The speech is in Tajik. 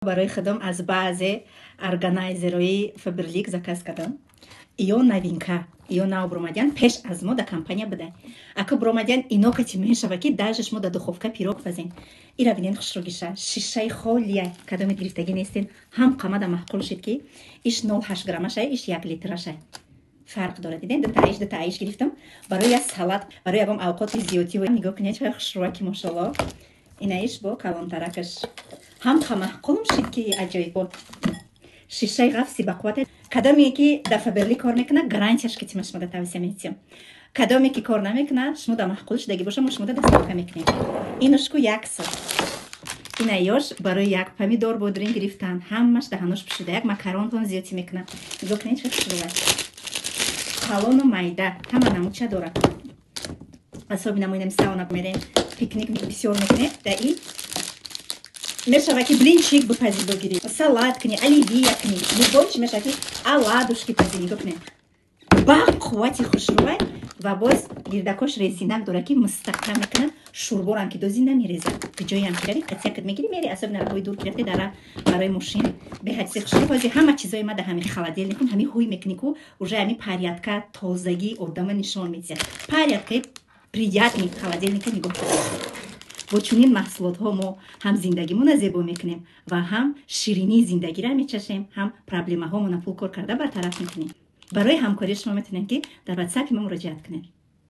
Барои худам аз баъзе органайзерои Фаберлик заказ кардам. Иё новинка, иё нав бромадян, пеш аз мо да компания буда. Ака бромадян, ино кати мешава, ки даже шумо да духовка пирог пазен. Ира бинен, хушрӯгиша, шишаи холия, кадоме гирифтагӣ нестен. Ҳам қамада маъқул шид, ки иш 0,8 граммашай, иш 1 литрашай, фарқ дорад. Диден, дутаиш, дутаиш гирифтам барои як салат, барои ягон авқоти зиёдтӣ. Нигоҳ кунед, чақадр хушрӯа ки, мошалло. Инаиш бо калонтаракаш ҳам маъқулм шид, ки аҷоиб, шишаи ғафси бақувват. Кадоме ки дар Фаберли кор мекунад, гарантияш ки тима шумо да тавсия метиҳам. Кадоме ки кор намекунад, шумо да маъқул шудагӣ боша, мо шумо да доставка мекунем. Инушку як сод. Ина ёш барои як помидор, бодрин гирифтан, ҳамаш даҳанош пӯшида, як макаронтон зиёдтӣ мекунад. Нигоҳ кунед, чӣ хушрӯа, калону майда, ҳама намудча дорад. Особенно мо инами сауна мерем, пикник бисёр мекунем, да и мешава, ки блинчик бипази, бигирӣ, салат кунӣ, оливье кунӣ, любой чи мешава, ки оладушки пази. Нигоҳ кунед, ба қуввати хушрӯай ва боз гирдакош резинак дорад, ки мустаҳкам мекунад. Шӯрборам ки дози, намерезад. Ҷоям ки рави, қатиякат мегири, мери, особенно роҳои дур ки рафте, дара барои мошин беҳадиси хушрӯ. Ҳози ҳама чизои ма да ҳами холодильник, ҳами ҳуй мекунӣ ку, уже ҳами порядка, тозагии одама нишон медиҳад. Порядкаи приятный холодильника нигоҳ кунед. Бо чунин маҳсулотҳо мо ҳам зиндагимона зебо мекунем ва ҳам ширинии зиндагиро мечашем, ҳам проблемаҳомона пул кор карда бартараф мекунем. Барои ҳамкорӣ шумо метавонед, ки дар ватсапи мо муроҷиат кунед.